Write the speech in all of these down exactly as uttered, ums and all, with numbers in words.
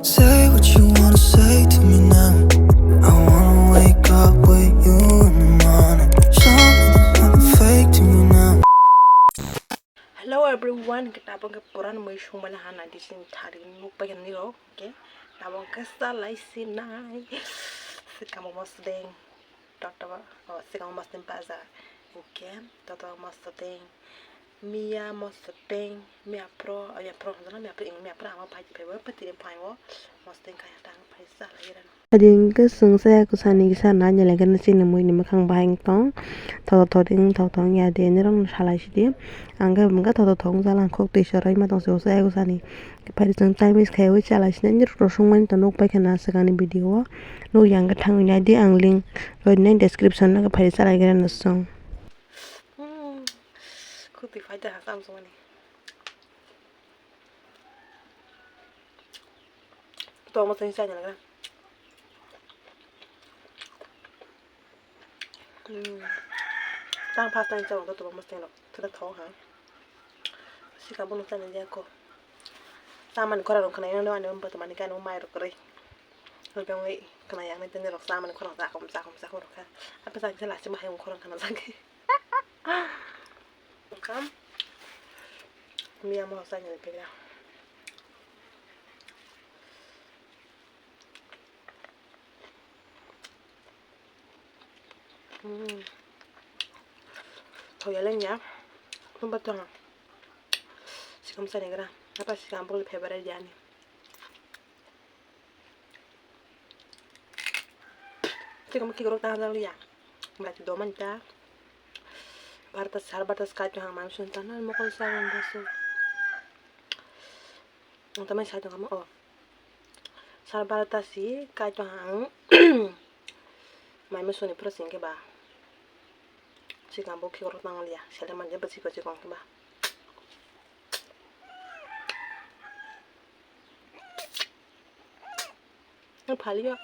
Say what you wanna say to me now. I wanna wake up with you in the morning. Show me there's nothing fake to me now. Hello everyone, kita abang ke puran mui sung mana hana di sini thari nuk pa yang niro, okay? Abang ke salai sinai. Sikamo mosdeng. Toto, oh, sikamo mosdeng paza. Okay, toto mosdeng. Mia mosdeng, mia pro, oh, ya pro, hwnjana mia pro, mia pro ama pai pai, pai, pai, tini pai, oh, mosdeng kaya tang pai salai rano. Adi hwnkhe chwng chaya kwsani kisa nai nai lai khe chini mui ni mwkhang bahai wng tong. Thothok thothok wng thothok wng ya de nirok no salai sidi. Ang khe hwnkhe thothok thothok wng jala ang khok twi chorwi ma tong se o chaya kwsani. Phai chwng time waste khaiwi chalai sinai nirok rw sung mani tong nuk pai khe na swkang ni video o. Nuk yang khe thangwi nai di ang link rw nai description no phai chalai gra no chwng. Hmm. Khuk twi phai ta ha cham sung mani. Tong mosdeng chai nang na. Hmm. Tang first time chai to tong mosdeng rok. Thira thong ha. Sika bono chai nang ya ko. Tamani khora rok khna yang ani um pato mani kani um mai rok kre. Rok yang ngai khna yang nai tene rok tamani khora ta kom ta kom ta kom rok kha. Apa sa jela sima hai um khora khna jang. Kam. Mia mo sa ni pira. Hmm. Thoya leng ya. Tumba tong. Sikam sa ni gra. Apa sikam bol favorite ya ni. Sikam ki gra ta ya. Berarti doman ta. Barta sar barta skai tu hang mam sun ta na mokol sa wan da su. Ang tamai sai tong kamo, oh. Sar barota si kai tong ang. Mai musuni pura sing ke ba. Sikang bo khigor tang lia. Sele manje ba sikor sikong ke ba. Ang phalio.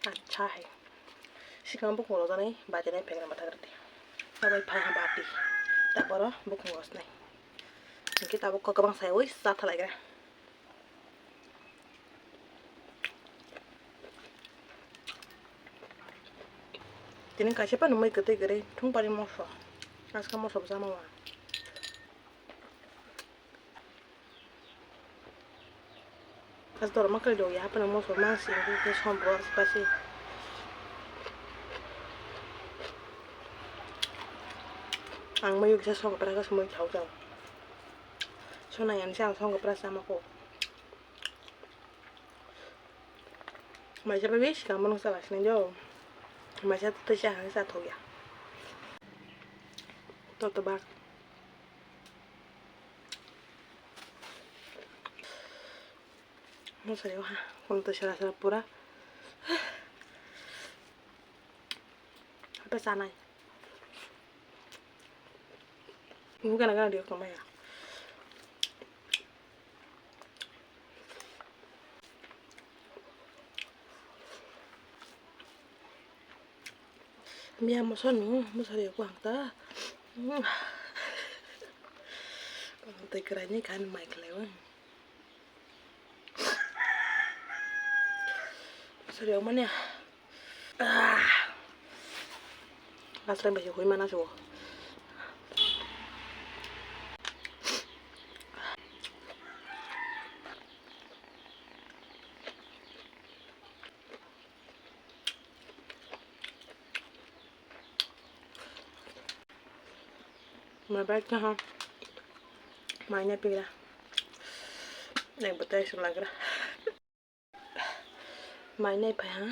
Acha hai. Sikang bukung rok janai bati nai pekra matha rati. Tabai phai ha bati. Taboro bukung rok nai. Hingke tabuk kok kwbang sai oi sa thalai gra. Tini kaisa phano mai kwtwi kwrwi thung pari moso. Aska moso bwsa ma wa. As dor ma kai do ya, hapna moso ma si ke som bo as pasi. Ang mai kisa song pra ka sumai thau thau. Sona yan si ang song pra sama ko. Maisa bai bisi kamo nung sa bai sinai do. Maisa tei sa hai sa thok ya. Toto bak. Mosari ha, kono to sara sara pura. Apa sanai? Ini kana kana dia kama ya. Mia moso no, moso ri ko hangta. Tei kwraini kan mai khlai o. Moso ri mani. Ah. Last time bai hui mana so. Mai bai kha ha. Mai nai pigra. Nai bwtai sung lagra. Mai nai phai ha.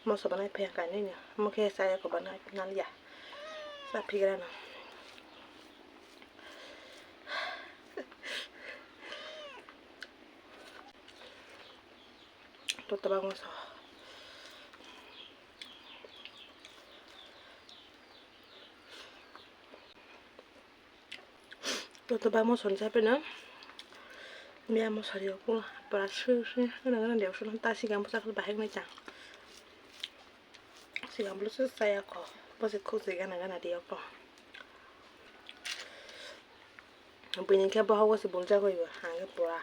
Moso banai phai ha kainai no. Mokhe saya ko banai nal ya. Sa pigra no. Toto bang moso. Toto bang moso ni sape no. Mia moso ri okula. Pura sui sui. Nang nang dia usul ta si gam sa bahek nai chang. Sigang bwlwswk chaya kho, bwswk khuk se gana gana riyokho. Bini khe bohogo se buljak oi bo, ang khe pura.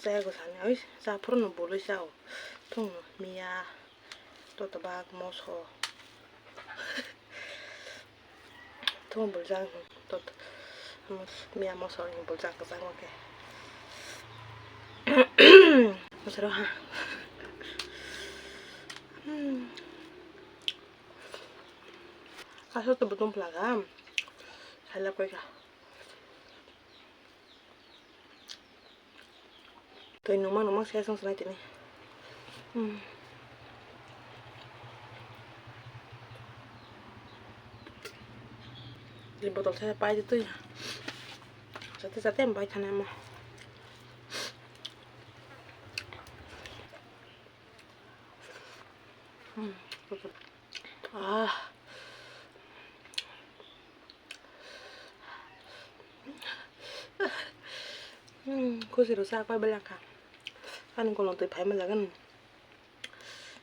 Chaya gw sani, oi, cha phuru no bului chao. Thung no miya, totobak, moso. Thung buljak, tot, miya moso ni buljak kwchangma khe. Moso rw ha. Hmm. Aswk to butung phlaga. Salak koi kha. Twi nungma nungma se song sanai tini. Hmm. Twi botol se pai de twi. Jate jate bai thane mo. Hmm. Ah. Hmm, khusirok sak pai belakha. Ani kolong twi phai manjak gwn.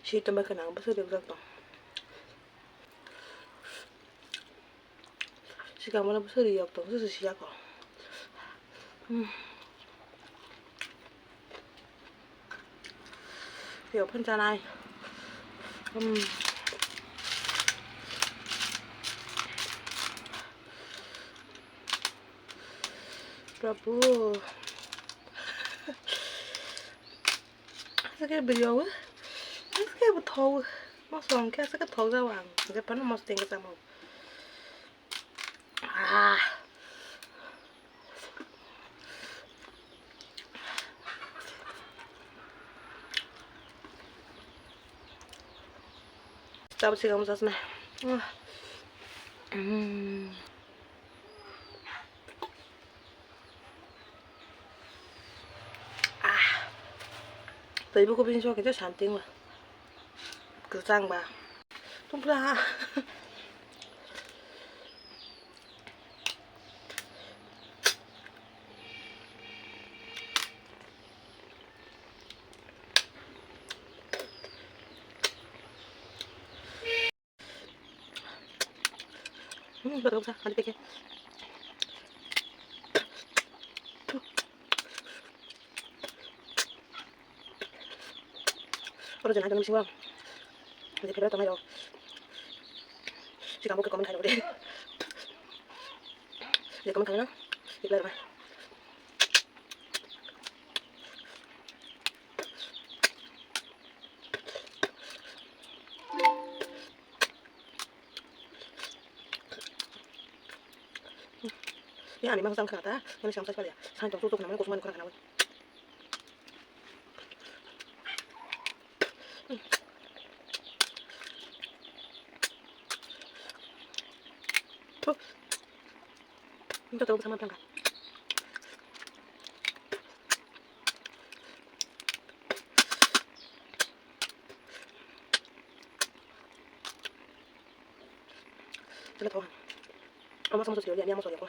Si tongbai khna ang bwswk rijak tong. Sikang bono bwswk rijak tong, bwswk siya ko. Hmm. Yo phan chanai. Hmm. Prabhu. Aswk khe bwrwi o. Aswk khe bo thok. Mosong khe aswk khe thok jao ang. Je phano mosong khe chamo. Ah. Chabo sikang mo sasna. Mm. Ah. Tei buku bini sok khe santing ba. Kwchang ba. Tungphla ha. Hmm, betul sa, ada pikir. Oro jena jena bisingo je favorite tongnai rok sikang bo khe comment khairok de. Je comment khaina reply rwna. Ya ani mang sang khata, ani sang sai palia. Sang tong tu tu khana mang kusman khana khana. Tuh. Ini tuh sama tangga. Chwla thok. Ama sama sosli ani ama sosli ko.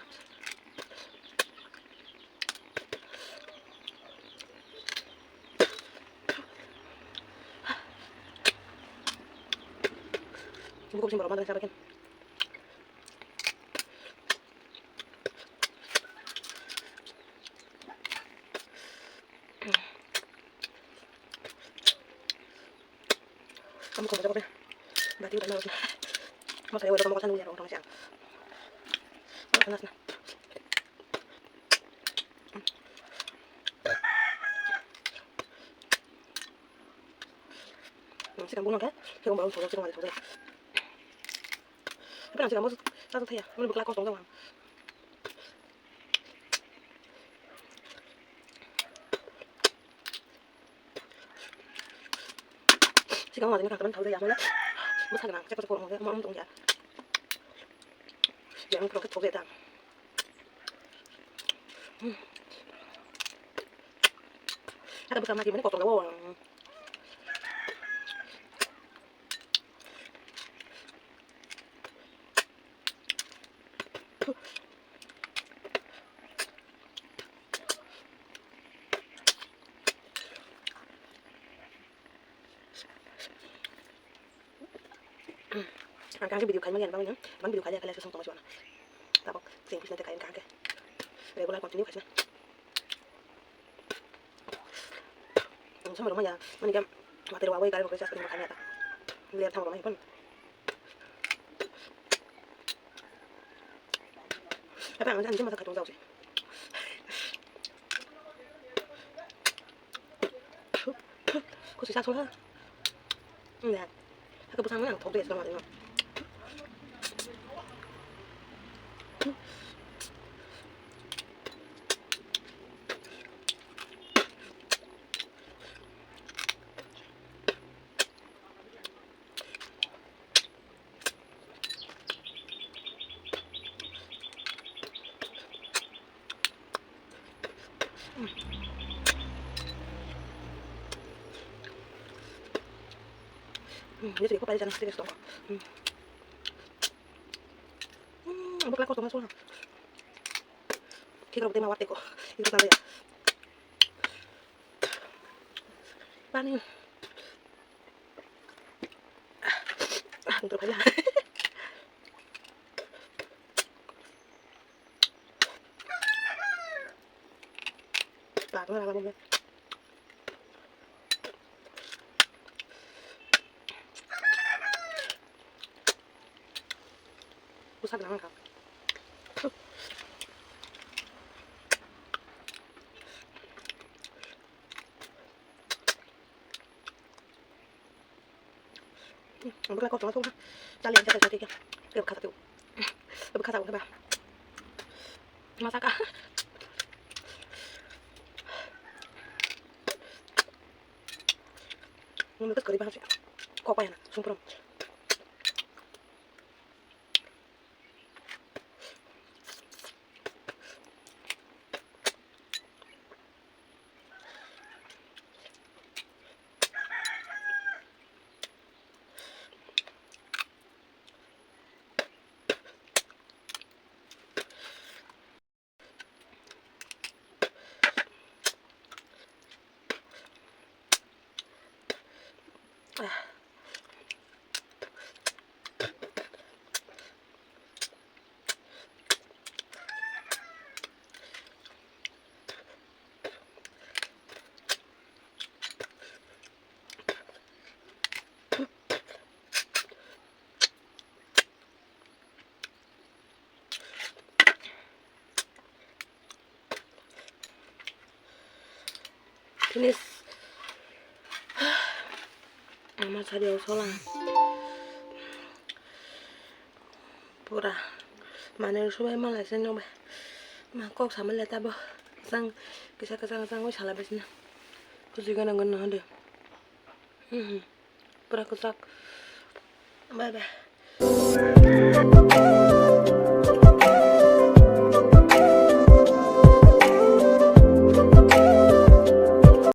Buku sing baru mana sabakin. Kamu kau jago deh. Berarti udah nangis. Mas saya udah kamu kasih nunggu ya orang siang. Panas nah. Sikang bunga kan? Sikang baru sudah sikang ada sudah. Tapi nanti kamu satu saya, mana bekal kosong doang. Sikang wajang kang teman tahu ya mana. Bus kagak cek cek orang mau untung ya. Yang pro cek cek ya. Ada bus sama gimana kosong doang. Ang kang video khaima lian bangni, bang video khalia khalia song tong siwana. Tabok. Sing pisna te kain kake. Regular continue khaisna. Ang sama rumah ya, mani kam water wawi kare rok recharge kare kare ta. Ler thang rumah ya pun. Apa ang janji masa katung jauh sih. Kusi sa sung ha. Nè. Haka bwsang ang thok de sa ma de. Hmm, dia juga paling cantik dia suka. Hmm. Hmm, bukla kau tengah. Kita rokte mawar teko. Itu tanda ya. Pani. Ah, untuk aja. Bak na rala bumle. Busa gana ka. Ang bwkha kotor thung ha. Chali ang chakal chakal khe. Khe bwkha chakal. Bwkha chakal khe ba. Masa ka. Nung nung kwrwi bahai se. Kok bai hana sung phrwng. Finish. Ama sari o sola. Pura. Mane subai malai se nung bai. Ma kok sama le tabo. Sang kisa kisa sang oi sala bai sini. Kusi gana gana hande. Hmm. Pura kwchak. Bye bye.